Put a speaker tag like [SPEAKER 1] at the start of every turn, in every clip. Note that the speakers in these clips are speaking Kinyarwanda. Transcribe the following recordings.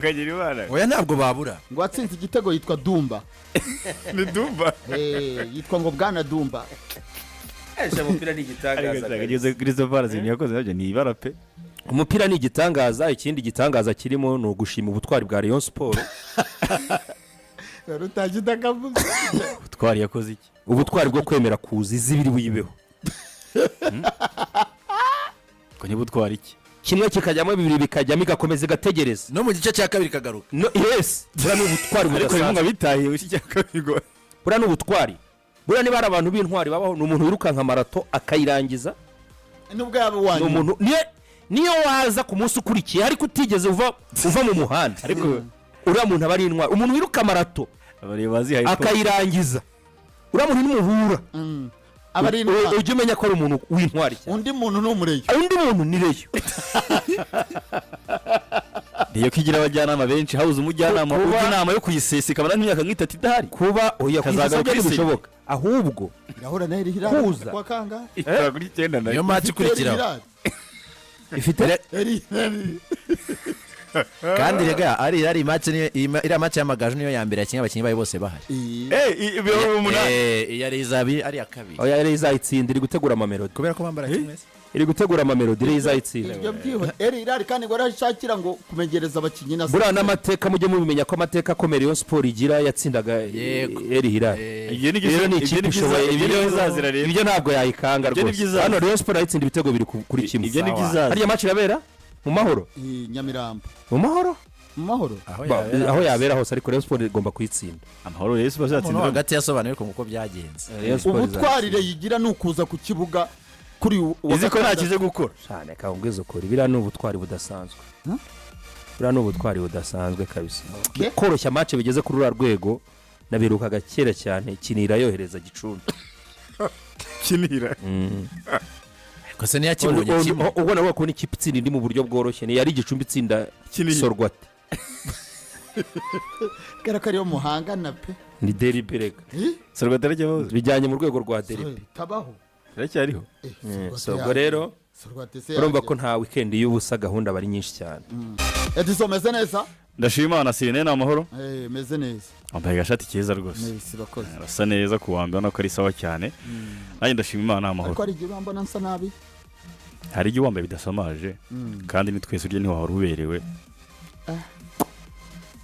[SPEAKER 1] Kagira Imana.
[SPEAKER 2] Oya, ntabwo babura.
[SPEAKER 3] Ngo watsinze igitego yitwa Dumba.
[SPEAKER 1] Ni Dumba.
[SPEAKER 3] Yitwa ngo Bwana Dumba.
[SPEAKER 4] Ese umupira ni igitangaza kabisa.
[SPEAKER 1] Ageze Crystal Palace, ibintu yakoze nabyo ni ibara pe.
[SPEAKER 4] Umupira ni igitangaza. Ikindi gitangaza kirimo ni ugushima ubutwari bwa Rayon Sport.
[SPEAKER 3] Rutajya udakavuze.
[SPEAKER 1] Utwari yakoze iki?
[SPEAKER 4] Ubutwari bwo kwemera kuza izi biri buyibeho.
[SPEAKER 1] Ngo niba utwara iki?
[SPEAKER 4] Kimwe kikajyamo, bibiri bikajyamo, igakomeza igategereza.
[SPEAKER 2] No mu gice cya kabiri kagaruka.
[SPEAKER 4] No, yes, buriya ni ubutwari
[SPEAKER 1] Ariko bimwe
[SPEAKER 4] budasanzwe.
[SPEAKER 1] bitahiwe iki cya kabiri ngo
[SPEAKER 4] Buriya ni ubutwari. Buriya niba hari abantu b'intwari babaho, ni umuntu wirukanka marato akayirangiza.
[SPEAKER 3] Nubwo yaba
[SPEAKER 4] Ni
[SPEAKER 3] uwanyu.
[SPEAKER 4] umuntu niyo waza ku munsi ukurikiye ariko utigeze uva mu muhanda,
[SPEAKER 1] Ariko
[SPEAKER 4] uriya muntu aba ari intwari. Umuntu wiruka marato
[SPEAKER 1] abareba bazihaye ko
[SPEAKER 4] akayirangiza, uriya muntu nimuhura,
[SPEAKER 3] Aba ari intwari.
[SPEAKER 4] ujye umenya ko ari umuntu w'intwari cyane.
[SPEAKER 3] Undi muntu ni umureyo.
[SPEAKER 4] Undi muntu ni Rayon.
[SPEAKER 1] Niyo ko igira abajyanama benshi, habuze umujyanama ujya inama yo kuyisesa ikamara nk'imyaka nk'itatu idahari.
[SPEAKER 4] Kuba oya
[SPEAKER 1] Kazagaruka
[SPEAKER 4] kuyisesa
[SPEAKER 1] kuri
[SPEAKER 4] ntibishoboka, ahubwo
[SPEAKER 3] Irahura na Al Hilal.
[SPEAKER 4] Kuza.
[SPEAKER 3] Kwa kangahe?
[SPEAKER 1] Ikora kuri icyenda na
[SPEAKER 2] Niyo match ikurikiraho.
[SPEAKER 4] Ifite
[SPEAKER 3] Al Hilal.
[SPEAKER 2] Kandi rega ari match niyo, iriya match y'Amagaju niyo ya mbere yakinnye abakinnyi bayo bose bahari.
[SPEAKER 1] Eh, 8,000.
[SPEAKER 2] Iya ari izaba ari iya kabiri.
[SPEAKER 4] Oya, yari izayitsinda, iri gutegura Amamelodi.
[SPEAKER 2] Kubera ko bambara kimwe se?
[SPEAKER 4] Iri gutegura Amamelodi, iri izayitsinda.
[SPEAKER 3] Ibyo byiho Al Hilal kandi ngo arashakira ngo kumenyereza abakinnyi na
[SPEAKER 4] Buriya n'amateka, mujye mubimenya ko amateka akomeye Rayon Sport igira, yatsindaga Al Hilal.
[SPEAKER 1] Ibyo ni
[SPEAKER 4] Rero ni
[SPEAKER 1] ibyo
[SPEAKER 4] ikipe
[SPEAKER 1] ni byiza,
[SPEAKER 4] ishoboye.
[SPEAKER 1] ibyo ni bizazira rero.
[SPEAKER 4] Ibyo ntabwo yayikanga
[SPEAKER 1] Ibyo ni
[SPEAKER 4] rwose.
[SPEAKER 1] byiza.
[SPEAKER 4] Hano Rayon Sport yayitsinda ibitego bibiri kuri kimwe.
[SPEAKER 1] Ibyo ni byiza.
[SPEAKER 4] Hariya match irabera mu Mahoro.
[SPEAKER 3] Nyamirambo.
[SPEAKER 4] Mu Mahoro.
[SPEAKER 3] Mu Mahoro.
[SPEAKER 2] Aho
[SPEAKER 4] Ba- aho yabera hose, ariko Rayon Sport igomba kuyitsinda.
[SPEAKER 1] Amahoro rero
[SPEAKER 2] Umuntu
[SPEAKER 1] bazatsinda.
[SPEAKER 2] hagati yasobanuye ko uko byagenze.
[SPEAKER 4] Rayon Sport
[SPEAKER 3] Ubutwarire
[SPEAKER 4] izatsinda.
[SPEAKER 3] yigira ni ukuza ku kibuga kuri uwa
[SPEAKER 1] Izi ko nta
[SPEAKER 3] gatandatu.
[SPEAKER 1] kize gukora.
[SPEAKER 4] Cyane kawungwiza ukuri, biriya ni ubutwari budasanzwe.
[SPEAKER 3] Huh?
[SPEAKER 4] Buriya ni ubutwari budasanzwe kabisa.
[SPEAKER 3] Okay.
[SPEAKER 4] Koroshya match bigeze kuri uriya rwego, nabirukaga kera cyane Kinira yohereza Gicumbi.
[SPEAKER 1] Kinira.
[SPEAKER 2] Ariko se ntiyakibonye kimwe?
[SPEAKER 4] Ubwo nawe kubona ikipe itsinda indi mu buryo bworoshye, ni yari Gicumbi itsinda
[SPEAKER 1] Kinira.
[SPEAKER 4] Sorwate.
[SPEAKER 3] Kubera ko ariyo muhangana pe.
[SPEAKER 4] Ni derby rega.
[SPEAKER 3] Eh?
[SPEAKER 1] Sorwate aracyabaho?
[SPEAKER 4] Bijyanye mu rwego rwa derby.
[SPEAKER 3] Tabaho.
[SPEAKER 1] Iracyariho.
[SPEAKER 4] So ubwo rero
[SPEAKER 3] Sorwate se
[SPEAKER 4] urumva
[SPEAKER 3] yajya.
[SPEAKER 4] ko nta weekend y'ubusa, gahunda aba ari nyinshi cyane.
[SPEAKER 3] Edison, meze neza?
[SPEAKER 1] Ndashima Imana, sirene ni amahoro.
[SPEAKER 3] Meze neza.
[SPEAKER 1] Wambaye agashati keza rwose.
[SPEAKER 3] Merci, bakoze.
[SPEAKER 1] Arasa neza ku wa mbere, ubona ko ari sawa cyane. Nanjye ndashima Imana, amahoro.
[SPEAKER 3] Ariko hari igihe bambona nsa nabi.
[SPEAKER 1] Hari igihe wambaye bidasamaje, kandi ni twese urya ntiwahora uberewe.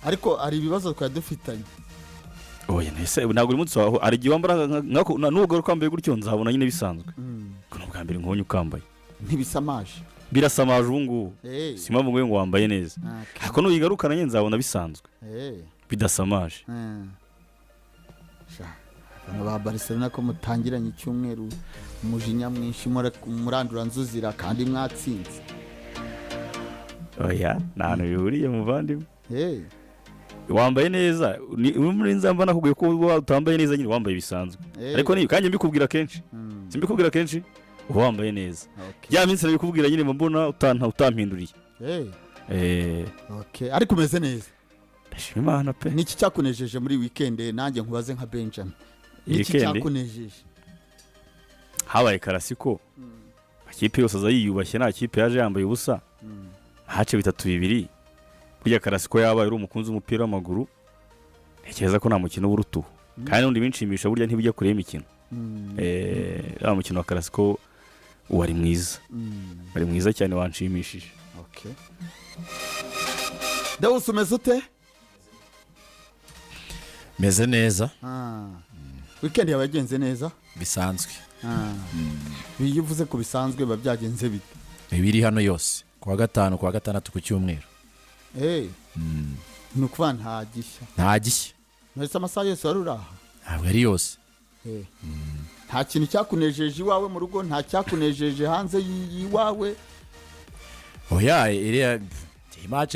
[SPEAKER 3] Ariko hari ibibazo twari dufitanye.
[SPEAKER 1] Oya, ntese ntabwo uri munsi wawe, hari igihe wambara nubwo wambaye gutyo nzabona nyine bisanzwe, ko ni ubwa mbere nkubonye ukambaye.
[SPEAKER 3] Ntibisamaje.
[SPEAKER 1] Birasamaje ubu ngubu. Si impamvu ngo wambaye neza, ariko nuyigarukana nyine nzabona bisanzwe, bidasamaje.
[SPEAKER 3] Sha, abantu ba Barcelona ko mutangiranye icyumweru umujinya mwinshi, murandura nzuzira kandi mwatsinze.
[SPEAKER 1] Oya, nta hantu bihuriye muvandimwe. Wambaye neza ni muri nzamba nakubwiye ko utambaye neza nyine, wambaye bisanzwe. Ariko ni kandi mbikubwira kenshi, simbikubwira kenshi, uba wambaye neza. Ya minsi nabikubwira nyine mba mbona utampinduriye.
[SPEAKER 3] Okay. Ariko umeze neza.
[SPEAKER 1] Ndashima Imana pe.
[SPEAKER 3] Niki cyakunejeje muri weekend? Nanjye nkubaze nka Benjamin, niki
[SPEAKER 1] Weekend?
[SPEAKER 3] cyakunejeje?
[SPEAKER 1] Habaye Clasico, amakipe yose aza yiyubashye, nta kipe yaje yambaye ubusa. Hace 3-2. Burya Clasico yabaye, uri umukunzi w'umupira w'amaguru, ntekereza ko nta mukino uba urutuwe, kandi n'undi binshimisha burya ntibujya kure y'imikino. Uriya mukino wa Clasico wari mwiza, wari mwiza cyane, wanshimishije.
[SPEAKER 3] Okay. Deus, umeze ute?
[SPEAKER 2] Meze neza.
[SPEAKER 3] Weekend yawe yagenze neza?
[SPEAKER 2] Bisanzwe.
[SPEAKER 3] Iyo uvuze ku bisanzwe, biba byagenze bite?
[SPEAKER 2] Ibiri hano yose, ku wa gatanu, ku wa gatandatu, ku cyumweru.
[SPEAKER 3] Ni ukuvuga nta gishya?
[SPEAKER 2] Nta gishya.
[SPEAKER 3] Ntese amasaha yose wari uri aha?
[SPEAKER 2] Ntabwo ari yose.
[SPEAKER 3] Nta kintu cyakunejeje iwawe mu rugo, nta cyakunejeje hanze y'iwawe?
[SPEAKER 2] Oya, iriya iyi match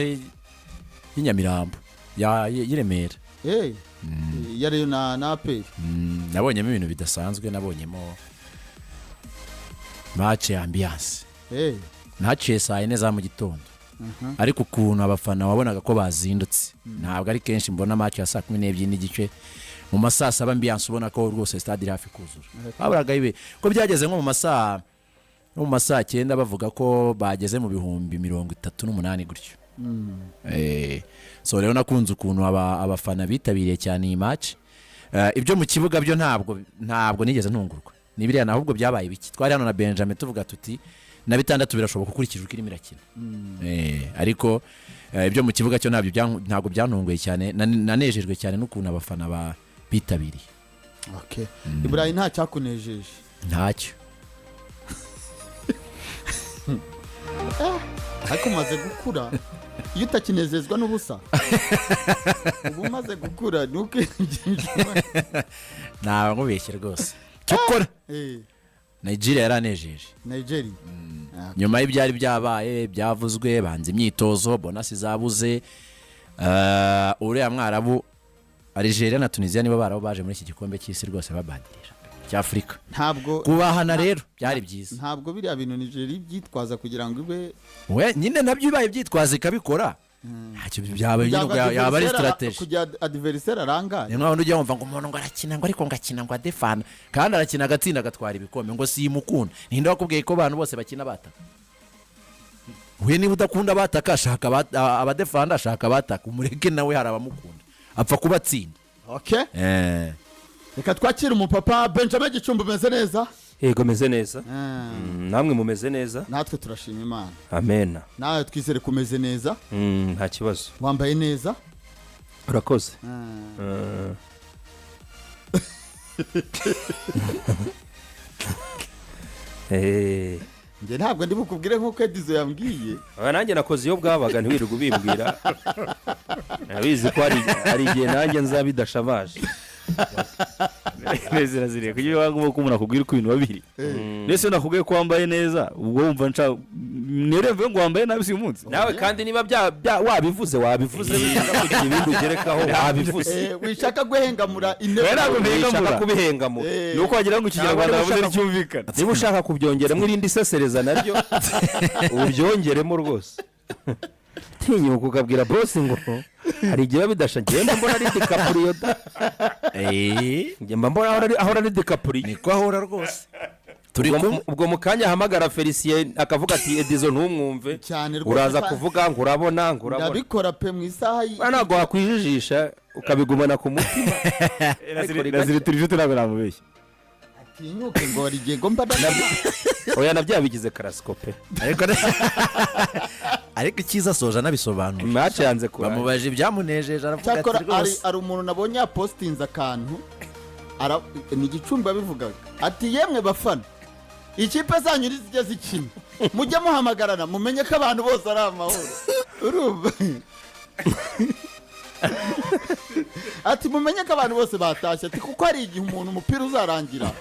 [SPEAKER 2] y'inyamirambo y'i Remera.
[SPEAKER 3] Iya Rayon na APR.
[SPEAKER 2] Nabonyemo ibintu bidasanzwe, nabonyemo match ya ambiance. Naciye saa 4 za mu gitondo, ariko ukuntu abafana wabonaga ko bazindutse, ntabwo ari kenshi mbona match ya saa 12:30 mu ma saa 7, ambiance ubona ko rwose stade iri hafi kuzura. Baburaga ibe ko byageze nko mu ma saa 9 bavuga ko bageze mu 38,000 gutyo. So rero nakunze ukuntu abafana bitabiriye cyane iyi match. Ibyo mu kibuga byo ntabwo nigeze ntungurwa ni biriya, ahubwo byabaye biki. Twari hano na Benjamin tuvuga tuti na bitandatu birashoboka ukurikije uko irimo irakina. Ariko ibyo mu kibuga cyo ntabwo byantunguye cyane. Nanejejwe cyane n'ukuntu abafana bitabiriye.
[SPEAKER 3] Okay. Iburayi nta cyakunejeje?
[SPEAKER 2] Ntacyo.
[SPEAKER 3] Ariko umaze gukura, iyo utakinezezwa n'ubusa uba umaze gukura, ni uko.
[SPEAKER 2] Ntabwo nkubeshye rwose, cyokora Nigeria yaranejeje.
[SPEAKER 3] Nigeria.
[SPEAKER 2] Nyuma y'ibyari byabaye, byavuzwe, banze imyitozo, bonasi zabuze. Uriya mwarabu, Algeria na Tunisia nibo barabu baje muri iki gikombe cy'isi rwose babandirira cy'Afurika.
[SPEAKER 3] Ntabwo
[SPEAKER 2] Kubahana rero byari byiza.
[SPEAKER 3] Ntabwo biriya bintu Nigeria byitwaza kugira ngo ibe
[SPEAKER 2] We nyine nabyo bibaye byitwaza ikabikora, ntacyo byaba nyine, ubwo yaba ari strategy.
[SPEAKER 3] Kugira adversaire arangaye.
[SPEAKER 2] Ni nkaho ujya wumva ngo umuntu ngo arakina, ngo ariko ngo akina ngo adefana, kandi arakina agatsinda, agatwara ibikombe, ngo simukunda. Ninde wakubwiye ko abantu bose bakina bataka? We niba udakunda bataka, shaka abadefanda, shaka abataka, umureke nawe hari abamukunda, apfa kubatsinda.
[SPEAKER 3] Okay. Reka twakire umupapa Benjamin Gicumbi. Umeze neza?
[SPEAKER 4] Yego, meze neza.
[SPEAKER 3] Ah.
[SPEAKER 4] Namwe mumeze neza?
[SPEAKER 3] Natwe turashima Imana.
[SPEAKER 4] Amena.
[SPEAKER 3] Nawe twizere kumeze neza.
[SPEAKER 4] Nta kibazo.
[SPEAKER 3] Wambaye neza.
[SPEAKER 4] Urakoze.
[SPEAKER 3] Ah. Njye ntabwo ndi bukubwire nk'uko Edizo yambwiye.
[SPEAKER 4] Aba nanjye nakoze iyo bwabaga, ntiwirirwe ubimbwira. Nabizi ko hari igihe nanjye nzaba bidashamaje.
[SPEAKER 1] Neza iraziriye kugira ngo umuntu akubwire uko ibintu biba biri. Mbese iyo nakubwiye ko wambaye neza, ubwo wumva nshaka niremve ngo wambaye nabi si uyu munsi?
[SPEAKER 4] Nawe kandi niba wabivuze, wabivuze, wishaka kugira ibindi ugerekaho, wabivuze.
[SPEAKER 3] Wishaka guhengamura intebe.
[SPEAKER 1] Oya, ntabwo
[SPEAKER 4] wishaka
[SPEAKER 1] mbihengamura.
[SPEAKER 4] Kubihengamura.
[SPEAKER 1] Ni uko wagira ngo ikinyarwanda
[SPEAKER 4] Cyangwa
[SPEAKER 1] bavuze
[SPEAKER 4] niba
[SPEAKER 1] nticyumvikana.
[SPEAKER 4] Niba ushaka kubyongeramo irindi sesereza naryo ubyongeremo rwose. Tinyuka ukabwira bosi ngo hari igihe biba bidasha. Ngenda mbona ari DiCaprio da. Njye mba mbona ahora ari DiCaprio.
[SPEAKER 2] Niko ahora rwose, turi
[SPEAKER 4] Ubwo
[SPEAKER 2] kumwe.
[SPEAKER 4] Ubwo mu kanya ahamagara Felicien akavuga ati: "Edizo, ntumwumve."
[SPEAKER 3] Cyane rwose.
[SPEAKER 4] Uraza kuvuga ngo urabona, ngo urabona.
[SPEAKER 3] Ndabikora pe, mu isaha
[SPEAKER 4] Buriya ntabwo wakwijijisha ukabigumana ku mutima.
[SPEAKER 1] Naziri turi inshuti, ntabwo namubeshya.
[SPEAKER 3] Atinyuke ngo hari igihe ngomba.
[SPEAKER 4] Oya, nabyo yabigize karasiko pe.
[SPEAKER 2] Ariko icyiza asoje anabisobanura.
[SPEAKER 4] Match yanze kurangira.
[SPEAKER 2] Bamubaje ibyamunejeje, aravuga ati
[SPEAKER 3] Cyakora hari
[SPEAKER 2] rwose
[SPEAKER 3] hari umuntu nabonye yapositinze akantu, ni Gicumbi abivugaga, ati: "Yemwe bafana, ikipe zanyu nizijya zikina mujye muhamagarana, mumenye ko abantu bose ari amahoro." Urumva, ati: "Mumenye ko abantu bose batashye," ati: "Kuko hari igihe umuntu umupira uzarangira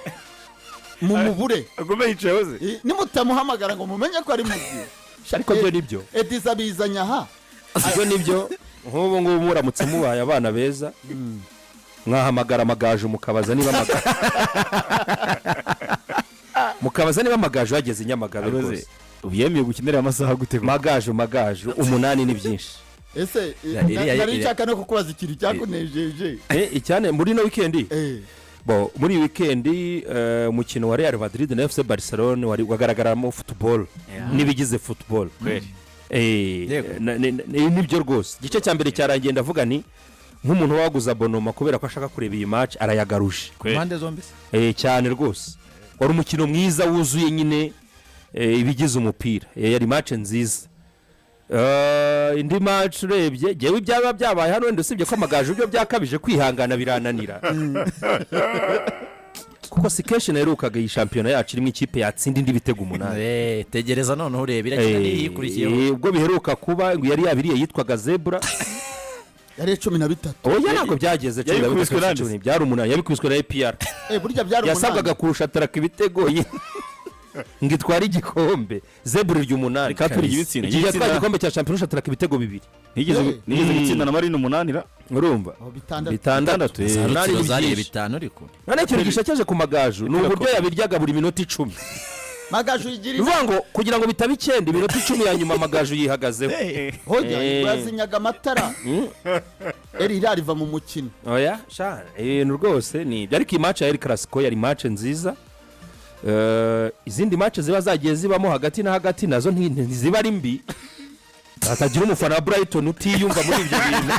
[SPEAKER 3] mumubure."
[SPEAKER 1] Agume yicaye hose.
[SPEAKER 3] Nimutamuhamagara ngo mumenye ko ari muzima.
[SPEAKER 4] Ariko byo nibyo.
[SPEAKER 3] Ediza bizanye aha.
[SPEAKER 4] Ibyo nibyo. Nk'ubu ngubu muramutse mubaye abana beza, mwahamagara Amagaju, mukabaza niba Amagaju yageze i Nyamagabe.
[SPEAKER 1] Abaze,
[SPEAKER 4] rwose.
[SPEAKER 1] ubu yemeye gukinira amasaha gute koko?
[SPEAKER 4] Magaju 8 ni byinshi.
[SPEAKER 3] Ese nari nshaka no kukubaza ikintu cyakunejeje.
[SPEAKER 4] Icyane muri ino wikendi?
[SPEAKER 3] Eh.
[SPEAKER 4] Bo muri iyi wikendi, umukino wa Real Madrid na FC Barcelone wari wagaragaramo football n'ibigize football.
[SPEAKER 1] Kweli.
[SPEAKER 2] Yego.
[SPEAKER 4] Nibyo rwose. Igice cya mbere cyarangiye ndavuga ni nk'umuntu waguze abonnement kubera ko ashaka kureba iyi match, arayagaruje.
[SPEAKER 1] Kweli.
[SPEAKER 2] Impande zombi se?
[SPEAKER 4] Cyane rwose, wari umukino mwiza wuzuye nyine, ibigize umupira. Yari match nziza. Indi match urebye ngewe ibyaba byabaye hano, wenda usibye ko Amagaju byo byakabije, kwihangana birananira, kuko si kenshi naherukaga iyi shampiyona yacu irimo ikipe yatsinda indi ibitego 8.
[SPEAKER 2] Tegereza noneho urebe irakina n'iyikurikiyeho.
[SPEAKER 4] Ubwo biheruka kuba ngo yari yabiriye yitwaga Zebra.
[SPEAKER 3] Yari 13.
[SPEAKER 4] Oya, ntabwo byageze cumi na
[SPEAKER 1] Yabikubiswe
[SPEAKER 4] bitatu,
[SPEAKER 1] nande?
[SPEAKER 4] 10, byari 8, yabikubiswe na APR.
[SPEAKER 3] Burya byari 8.
[SPEAKER 4] Yasabwaga kurusha Taraka ibitego ngo itware igikombe, Zebra irya 8.
[SPEAKER 1] Reka turi ibitsinda.
[SPEAKER 4] Igihe yatwaye igikombe cya shampiyona irusha Taraka ibitego 2.
[SPEAKER 1] Nigeze nigeze gutsinda na Marine 8 ra.
[SPEAKER 4] Urumva?
[SPEAKER 3] Oh, 6.
[SPEAKER 4] 6.
[SPEAKER 1] 6.
[SPEAKER 2] Za
[SPEAKER 4] 8
[SPEAKER 2] Rutsiro
[SPEAKER 4] ni
[SPEAKER 2] zariye
[SPEAKER 4] byinshi.
[SPEAKER 2] 5 ariko.
[SPEAKER 4] Noneho ikintu gishakeje ku Magaju ni uburyo yabiryaga buri minota 10.
[SPEAKER 3] Magaju igira
[SPEAKER 4] Ni ukuvuga ngo kugira ngo bitaba 9, iminota 10 ya nyuma Amagaju yihagazeho.
[SPEAKER 3] Hoya. Bazinyaga amatara, eri irariva mu mukino.
[SPEAKER 4] Oya sha, ibintu rwose ni ibyo. Ariko iyi match ya El Clasico yari match nziza. Izindi match ziba zagiye zibamo hagati na hagati nazo ntiziba ari mbi. Hatagira umufana wa Brighton utiyumva muri ibyo bintu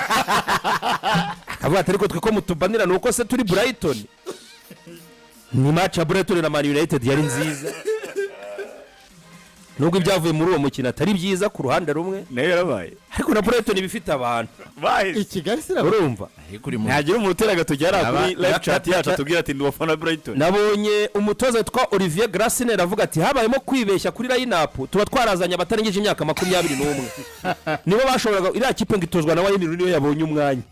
[SPEAKER 4] akavuga ati: "Ariko twe ko mutubanira, ni uko se turi Brighton?" Ni match ya Brighton na Man United yari nziza, nubwo ibyavuye muri uwo mukino atari byiza ku ruhande rumwe.
[SPEAKER 1] Nayo yarabaye.
[SPEAKER 4] Ariko na Brighton iba ifite abantu.
[SPEAKER 1] Bahise
[SPEAKER 3] I Kigali siraba.
[SPEAKER 4] Urumva?
[SPEAKER 2] Ariko uri mu
[SPEAKER 1] ntihagira umuntu utera agatoki hariya kuri live chat yacu atubwira ati: "Ndi umufana wa Brighton."
[SPEAKER 4] Nabonye umutoza witwa Olivier Glasner avuga ati: "Habayemo kwibeshya kuri line-up, tuba twarazanye abatarengeje imyaka 21 nibo bashoboraga." Iriya kipe ngo itozwa na Wayne Rooney, niyo yabonye umwanya,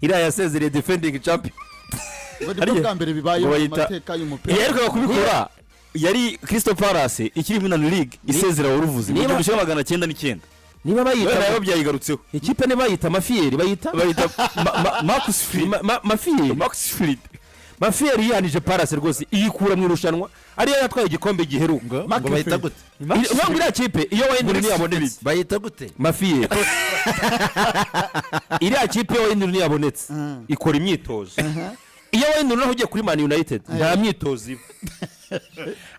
[SPEAKER 4] iriya yasezereye defending champion.
[SPEAKER 3] Ngo nibwo bwa mbere bibaye
[SPEAKER 1] ngo
[SPEAKER 3] mu
[SPEAKER 1] bayita
[SPEAKER 3] mateka y'umupira.
[SPEAKER 1] Yaherukaga kubikora yari Crystal Palace ikiri muri Nani League, isezera waruvuze mu 1909.
[SPEAKER 4] Niba
[SPEAKER 1] we
[SPEAKER 4] bayita
[SPEAKER 1] nayo byayigarutseho.
[SPEAKER 4] Ikipe niba bayita mafiyeri, bayita
[SPEAKER 1] Bayita Marcus Fried.
[SPEAKER 4] Mafiyeri.
[SPEAKER 1] Marcus Fried.
[SPEAKER 4] Mafiyeri yihanije Palace rwose, iyikura mu irushanwa ariyo yatwaye igikombe giheruka.
[SPEAKER 2] Ngo bayita gute?
[SPEAKER 4] Ngo iriya kipe iyo Wayne Rooney yabonetse
[SPEAKER 2] Bayita gute?
[SPEAKER 4] Mafiyeri. Iriya kipe iyo Wayne Rooney yabonetse ikora imyitozo. Iyo Wayne Rooney ugiye kuri Man United, nta myitozo iba.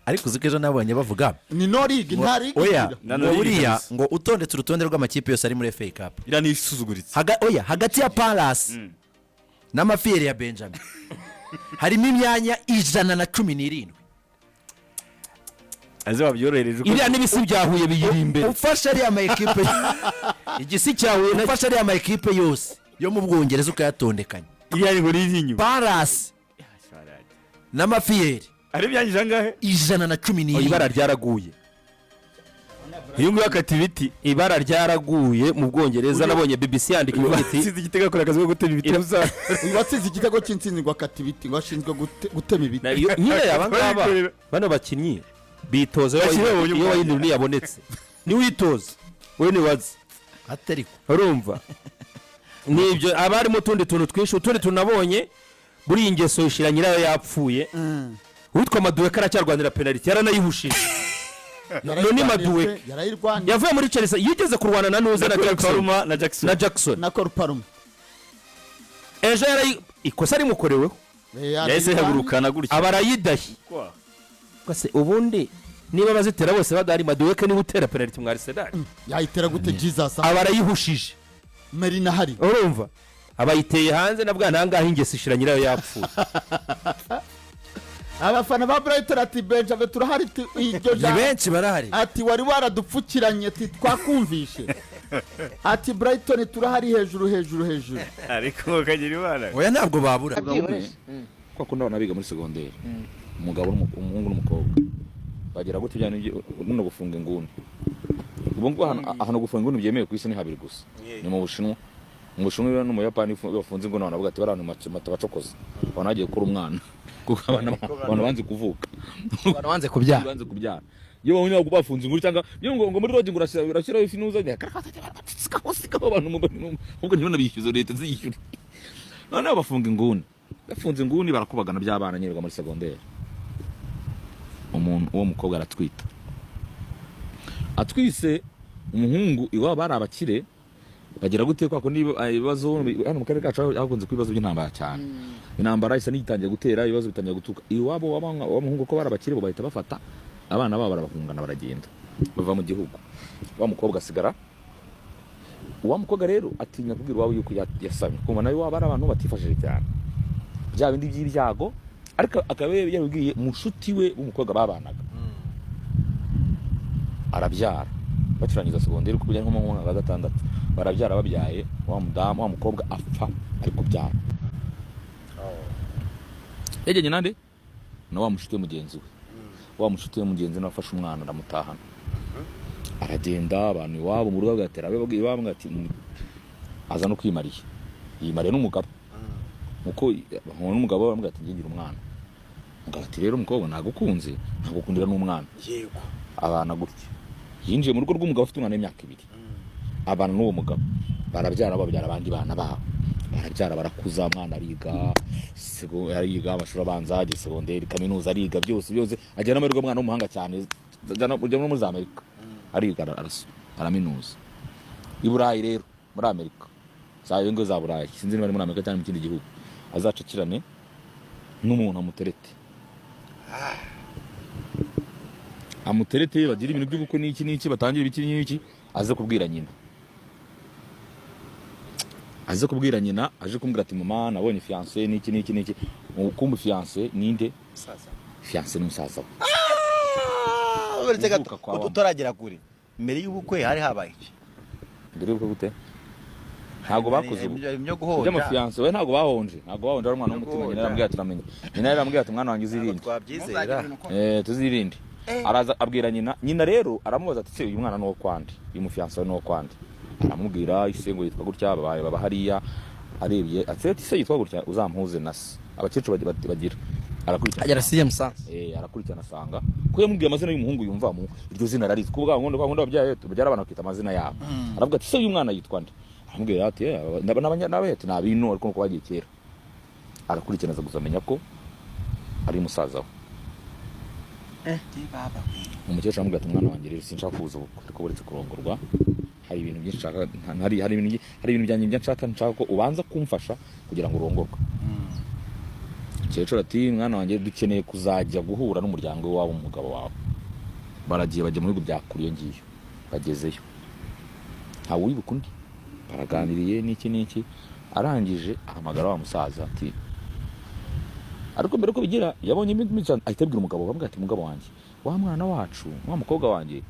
[SPEAKER 2] Ariko uzi ko ejo nabonye bavuga
[SPEAKER 3] Ni no league, nta league
[SPEAKER 2] oya
[SPEAKER 3] igira.
[SPEAKER 1] Na
[SPEAKER 2] ngo
[SPEAKER 1] no league
[SPEAKER 2] buriya
[SPEAKER 1] kabisa.
[SPEAKER 2] ngo utondetse urutonde rw'amakipe yose ari muri FA Cup,
[SPEAKER 1] Iriya ni isuzuguritse.
[SPEAKER 2] Oya, hagati ya Palace n'amafiyeri ya Benjamin harimo imyanya 117.
[SPEAKER 1] Aze wabyorohereje uko
[SPEAKER 4] Iriya n'ibisi bya Huye biyiri imbere.
[SPEAKER 2] Ufashe ariya ma ekipe
[SPEAKER 4] Igisi cya Huye na
[SPEAKER 2] ufashe ariya ma ekipe yose yo mu Bwongereza ukayatondekanya,
[SPEAKER 1] iriya ni ngo iri inyuma.
[SPEAKER 2] Palace n'amafiyeri
[SPEAKER 1] Ari imyanya angahe?
[SPEAKER 2] 117.
[SPEAKER 4] Ibara ryaraguye.
[SPEAKER 1] Uyu nguyu akata ibiti.
[SPEAKER 4] Ibara ryaraguye mu Bwongereza. Nabonye BBC yandika ivuga iti
[SPEAKER 1] Sinzi igitego, akora akazi ko gutema ibiti.
[SPEAKER 3] Uyu watsinze igitego cy'intsinzi ngo akata ibiti, ngo ashinzwe gutema ibiti.
[SPEAKER 4] Nyine aba ngaba bano bakinnyi bitoza iyo
[SPEAKER 1] Abakinnyi babonye
[SPEAKER 4] iyo
[SPEAKER 1] umwanya.
[SPEAKER 4] Wayne Rooney yabonetse niwe uyitoza, we niwaze.
[SPEAKER 2] Atariko
[SPEAKER 4] Urumva nibyo, haba harimo utundi tuntu twinshi. Utundi tuntu nabonye, buriya ingeso ishira nyirayo yapfuye. Uwitwa Madueke aracyarwanira penaliti, yaranayihushije. Noni Madueke
[SPEAKER 3] Yarayirwaniye.
[SPEAKER 4] yavuye muri Chelsea, yigeze kurwana na nuze na Jackson.
[SPEAKER 1] Palmer na Jackson.
[SPEAKER 4] Na Jackson.
[SPEAKER 3] Na Cole Palmer.
[SPEAKER 4] Ejo yarayi ikosa rimukoreweho.
[SPEAKER 1] Yahise ihagurukana gutya.
[SPEAKER 4] Aba arayidashye. Kase ubundi niba bazitera bose badahari, Madueke niba utera penaliti mwa Arsenal?
[SPEAKER 3] Yayitera gute, Jesus?
[SPEAKER 4] Aba arayihushije.
[SPEAKER 3] Merina hari.
[SPEAKER 4] Urumva abayiteye hanze na bwa ntangaho ingeso ishira nyirayo yapfuye.
[SPEAKER 3] Abafana ba Brighton ati: "Benjamin turahari." Iryo
[SPEAKER 2] Ni
[SPEAKER 3] jambo
[SPEAKER 2] benshi barahari.
[SPEAKER 3] Ati: "Wari waradupfukiranye." Ati: "Twakumvishe." Ati: "Brighton turahari, hejuru hejuru hejuru."
[SPEAKER 1] Ariko kagira imana.
[SPEAKER 2] Oya, ntabwo babura.
[SPEAKER 5] Kwa kundi abana biga muri segonderi, umugabo umuhungu n'umukobwa bagera gute bijyanye no gufunga inguni. Ubu ngubu ahantu gufunga inguni byemewe ku isi ni habiri gusa, ni mu Bushinwa. Mu Bushinwa rero no mu Buyapani iyo bafunze inguni, abantu bavuga ati: "Bari ahantu batabacokoza, abantu bagiye gukora umwana," kuko abantu banze kuvuka.
[SPEAKER 6] Abantu banze kubyara.
[SPEAKER 5] Banze kubyara. Iyo babonye ntabwo bafunze inguni, cyangwa iyo ngo muri rogi ngo urashyiraho ifi nuza sigaho sigaho abantu ahubwo ntibonabishyuze, leta ziyishyura. Noneho bafunga inguni, bafunze inguni barakubagana by'abana nyine muri segonderi. Umuntu uwo mukobwa aratwita, atwise umuhungu. Iwabo bari abakire, bagira gute, kwa kundi ibibazo hano mu karere kacu hakunze kuba ibibazo by'intambara cyane. Intambara isa n'igitangiye gutera, ibibazo bitangiye gutuka iwabo w'umuhungu. Ko bari abakire, bo bahita bafata abana babo barabahungana, baragenda bava mu gihugu. Wa mukobwa asigara. Wa mukobwa rero atinya kubwira iwabo yuko yasamye, kumva nawe iwabo ari abantu batifashije cyane, bya bindi by'ibyago. Ariko akaba yabibwiye mushuti we w'umukobwa babanaga. Arabyara bacurangiza segonderi, kuko nko mu mwaka wa gatandatu barabyara. Babyaye, wa mudamu wa mukobwa apfa ari kubyara. Yajyanye nande? Na wa mushuti we mugenzi we. Wa mushuti we mugenzi we nawe afashe umwana aramutahana, aragenda. Abantu iwabo mu rugo bagatera iwabo ati aza no kwimariye, yimariye n'umugabo, uko bahura n'umugabo baramubwira ati: "Ngira umwana." Umugabo ati: "Rero umukobwa nagukunze, nagukundira n'umwana." Abana gutya, yinjiye mu rugo rw'umugabo afite umwana w'imyaka 2. Abana n'uwo mugabo, barabyara, babyara abandi bana babo, barabyara, barakuza. Umwana ariga, ariga amashuri abanza, ageze segonderi, kaminuza, ariga byose byose, agera n'amahirwe, umwana w'umuhanga cyane, ajya no muri za Amerika ariga, araminuza i Burayi. Rero muri Amerika, za ngo za Burayi, sinzi niba ari muri Amerika cyangwa mu kindi gihugu, azacakirane n'umuntu amuterete, amuterete, bagira ibintu by'ubukwe n'iki n'iki, batangira ibiki n'iki, aze kubwira nyina. Aze kubwira nyina, aje kumbwira ati: "Mama, nabonye fiancé n'iki n'iki n'iki." Kumva fiancé ninde? Fiancé ni musaza we.
[SPEAKER 6] Uretse gato.
[SPEAKER 5] Kuvuka kwa wa
[SPEAKER 6] Utaragera kure, mbere y'ubukwe hari habaye iki?
[SPEAKER 5] Mbere y'ubukwe gute? Ntabwo bakoze ubukwe.
[SPEAKER 6] Ibyo guhonja.
[SPEAKER 5] By'amafiancé we, ntabwo bahonje, ntabwo bahonje. Ari umwana w'umutima. Nyina yaramubwiye ati: "Uramenye." Nyina yaramubwiye ati: "Mwana wanjye,
[SPEAKER 6] Ntabwo
[SPEAKER 5] uzirinde."
[SPEAKER 6] twabyizera.
[SPEAKER 5] Tuzirinde. Araza abwira nyina. Nyina rero aramubaza ati: "Se uyu mwana ni uwo kwande? Uyu mufiancé we ni uwo kwande?" Aramubwira ise ngo yitwa gutya, babaye baba hariya. Arebye ati: "Se yitwa gutya, uzampuze na se." Abakecuru bagira arakurikirana.
[SPEAKER 7] Agera sixième sens.
[SPEAKER 5] Arakurikirana, asanga ko yamubwiye amazina y'umuhungu, yumva mu iryo zina ararizi kuko bwa ngundi, kwa ngundi ababyeyi babyara abana bakita amazina yabo. Aravuga ati: "Se uyu mwana yitwa nde?" Aramubwira ati: "N'abahete ni abino, ariko nuko bagiye kera." Arakurikirana, aza gusa amenya ko ari musaza we. Umukecuru aramubwira ati: "Mwana wanjye rero, sinshaka kubuza ubukwe, ariko buretse kurongorwa hari ibintu byinshi nshaka, hari ibintu byanjye njya nshaka ko ubanza kumfasha kugira ngo urongorwe." Umukecuru ati: "Mwana wanjye, dukeneye kuzajya guhura n'umuryango w'iwabo umugabo wawe." Baragiye, bajya mu bihugu bya kure iyo ngiyo. Bagezeyo ntawe wibuka undi, baraganiriye n'iki n'iki. Arangije ahamagara wa musaza ati, ariko mbere ko bigira yabonye imico, ahita abwira umugabo, aramubwira ati: "Mugabo wanjye, wa mwana wacu, wa mukobwa wanjye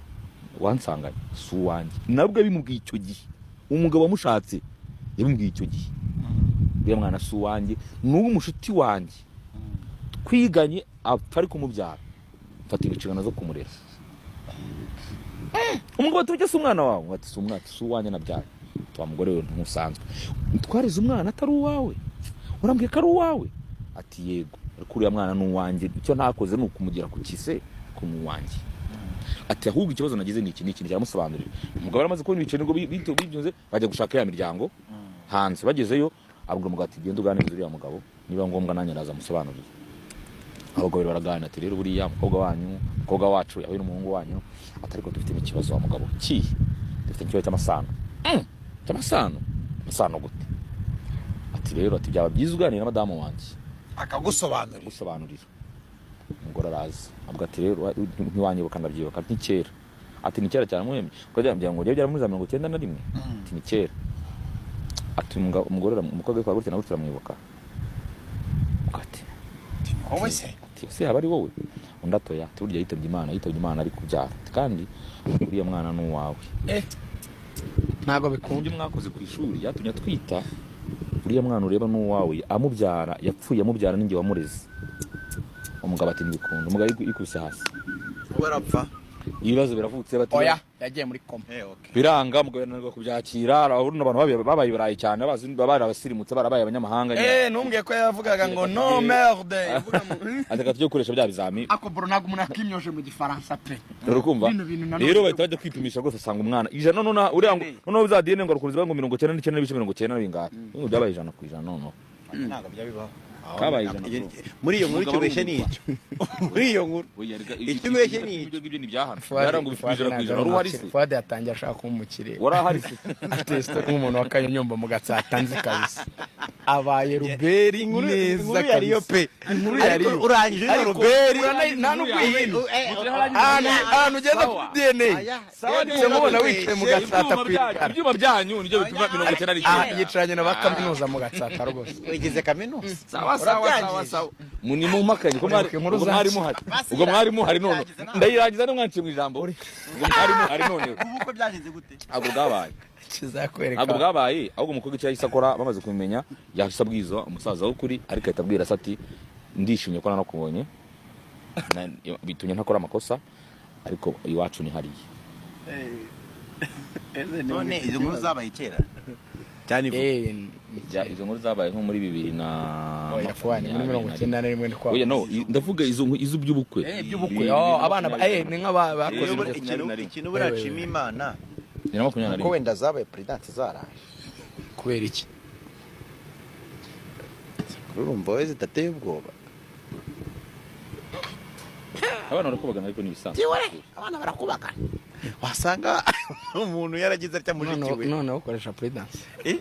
[SPEAKER 5] wansanganye si uwanjye." Nabwo yabimubwiye icyo gihe, umugabo wamushatse yabimubwiye icyo gihe: "Uriya mwana si uwanjye, ni uw'umushuti wanjye twiganye, apfa ari kumubyara, mfata inshingano zo kumurera." Umugabo ati: "Ujye si umwana wawe?" Ati: "Si umwana, si uwanjye nabyaye." Wa mugore we, ntusanzwe twareze umwana atari uwawe, urambwiye ko ari uwawe? Ati: "Yego, ariko uriya mwana ni uwanjye, icyo ntakoze ni ukumugira ku kise ko ni uwanjye." Ati: "Ahubwo ikibazo nagize ni iki n'iki." Cyaramusobanurira. Umugabo yaramaze kubona ibiceri, nibwo bibyunze bajya gushaka ya miryango hanze. Bagezeyo abwira umugabo ati: "Genda uganirize uriya mugabo, niba ngombwa nanjye ndaza musobanurire." Abagabo babiri baraganira, ati: "Rero buriya umukobwa wanyu, umukobwa wacu yahuye n'umuhungu wanyu." Ati: "Ariko dufitemo ikibazo." Wa mugabo kihe? "Dufite ikibazo cy'amasano." Cy'amasano? Amasano gute?" Ati: "Rero," ati, "byaba byiza uganira na madamu wanjye
[SPEAKER 6] akagusobanurira."
[SPEAKER 5] Gusobanurira. Umugore araza, avuga ati: "Rero ntiwanyibuka?" "Ndabyibuka." Ati: "Ni kera." Ati: "Ni kera cyane." Muhemye kuko byambwira ngo byari muri za 91. Ati: "Ni kera." Ati: "Umugore umukobwa witwa gutya na gutya uramwibuka?" Ati:
[SPEAKER 6] Wowe se?
[SPEAKER 5] Ati: "Ese yaba ari wowe?" Undi atoya. Ati: "Burya yitabye Imana, yitabye Imana ari kubyara." Ati: "Kandi uriya mwana ni uwawe."
[SPEAKER 7] Ntabwo bikunda.
[SPEAKER 5] Ibyo mwakoze ku ishuri byatumye atwita uriya mwana ureba ni uwawe, amubyara yapfuye amubyara, ninjye wamureze. Umugabo ati: "Ntibikunda." Umugabo yikubise hasi.
[SPEAKER 6] Barapfa.
[SPEAKER 5] Ibibazo biravutse, bati
[SPEAKER 7] Oya, yagiye muri koma.
[SPEAKER 5] Biranga, umugabo yananirwa kubyakira. Urabona abantu babaye ibirayi cyane, bazi bari abasirimutse, barabaye abanyamahanga nyine.
[SPEAKER 7] Ntumbwiye ko yavugaga ngo no merde.
[SPEAKER 5] Ati: "Reka tujye gukoresha bya bizami."
[SPEAKER 7] Ako bro, ntabwo umuntu akimyoje mu Gifaransa pe.
[SPEAKER 5] Rero kumva
[SPEAKER 7] Bino bintu nanone
[SPEAKER 5] rero bahita bajya kwipimisha rwose, asanga umwana ijana. Noneho uriya ngo noneho za DNA ngo rukunze ngo 99.90 na bingahe, ngo byabaye 100% noneho.
[SPEAKER 6] Ntabwo bijya bibaho.
[SPEAKER 5] Kabaye ijana bro.
[SPEAKER 6] Muri iyo nkuru icyo ubeshye ni icyo, muri iyo nkuru icyo ubeshye ni icyo.
[SPEAKER 5] Ibyo ngibyo ni ibyahano byaranga 100%. Wari uhari se?
[SPEAKER 7] Fuad yatangiye ashaka kuba umukire.
[SPEAKER 5] Wari ahari se?
[SPEAKER 7] Atesite nk'umuntu wa Kanyonyomba mu Gatsata, nzi kabisa abaye ruberi neza.
[SPEAKER 6] Inkuru yariyo
[SPEAKER 7] Kabisa.
[SPEAKER 6] pe.
[SPEAKER 7] Inkuru
[SPEAKER 6] Ariko
[SPEAKER 7] yariyo.
[SPEAKER 6] urangije
[SPEAKER 7] Ariko
[SPEAKER 6] ruberi.
[SPEAKER 7] Nta n'ubwo ihino ahantu ugeze kuri DNA nse mubona wicaye mu Gatsata ku ikara.
[SPEAKER 5] Ibyuma byanyu nibyo bipima mirongo icyenda
[SPEAKER 7] Ah,
[SPEAKER 5] n'icyenda
[SPEAKER 7] yicaranye na ba kaminuza mu Gatsata rwose.
[SPEAKER 6] Wigize kaminuza.
[SPEAKER 5] Sawa sawa sawa sawa, muni mumakanye ko mwari
[SPEAKER 7] Uribuka inkuru
[SPEAKER 5] ubwo mwari
[SPEAKER 7] zacu?
[SPEAKER 5] muhari, ubwo mwari muhari none ndayirangiza no mwanciye mu ijambo, ubwo mwari muhari none.
[SPEAKER 6] Ubukwe byagenze gute?
[SPEAKER 5] Ntabwo bwabaye.
[SPEAKER 7] Kizakwereka.
[SPEAKER 5] Ntabwo bwabaye. Ahubwo umukobwa icyo yahise akora, bamaze kubimenya, yahise abwiza umusaza w'ukuri, ariko ahita abwira se ati: "Ndishimye ko nanakubonye, bitumye ntakora amakosa, ariko iwacu ni hariya."
[SPEAKER 6] None izo nkuru zabaye kera cyane ivuga.
[SPEAKER 5] Izo nkuru zabaye nko muri bibiri na
[SPEAKER 7] Oya Fuad, muri 91 ni kwa
[SPEAKER 5] Oya, no, ndavuga izo by'ubukwe.
[SPEAKER 7] By'ubukwe. Oh, abana ni nk'aba bakoze
[SPEAKER 6] Iyo
[SPEAKER 7] ibyo.
[SPEAKER 6] ikintu buriya nshima Imana
[SPEAKER 5] Ni na makumyabiri na
[SPEAKER 6] kuko
[SPEAKER 5] rimwe.
[SPEAKER 6] wenda zabaye perezidansi zaraje.
[SPEAKER 7] Kubera iki?
[SPEAKER 6] Urumva wowe zidateye ubwoba?
[SPEAKER 5] Abana barakubagana, ariko ni ibisanzwe.
[SPEAKER 6] Abana barakubagana, wasanga umuntu yaragize atya mushiki we.
[SPEAKER 7] Noneho ukoresha prudence.
[SPEAKER 6] Eh?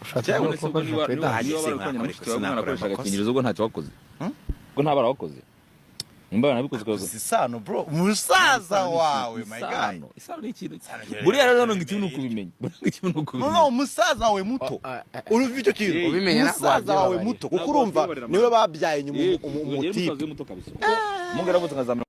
[SPEAKER 7] Ushatse
[SPEAKER 6] Cyangwa
[SPEAKER 7] kuvuga ko ukoresha prudence.
[SPEAKER 5] Niba
[SPEAKER 6] Sinakora
[SPEAKER 5] barakoranye na mushiki wawe,
[SPEAKER 6] sinakora
[SPEAKER 5] umwana akoresha
[SPEAKER 6] amakosa.
[SPEAKER 5] agakingirizo, ubwo ntacyo wakoze, ubwo nta bara wakoze. Nimba nabikoze kaza.
[SPEAKER 6] Si isano, bro, umusaza wawe, my guy.
[SPEAKER 5] Isano ni ikintu. Buriya rero none ngo ikintu ni ukubimenya. Buriya ngo ikintu ni
[SPEAKER 6] No.
[SPEAKER 5] ukubimenya.
[SPEAKER 6] No, umusaza wawe muto, urumva icyo kintu?
[SPEAKER 7] Ubimenya ntabwo
[SPEAKER 6] Umusaza wawe
[SPEAKER 7] wabyibabarira.
[SPEAKER 6] muto, kuko urumva niwe babyaye nyuma
[SPEAKER 5] Eh,
[SPEAKER 6] umutipe.
[SPEAKER 5] Umusaza we muto kabisa. Mungu yaravutse nkazamera.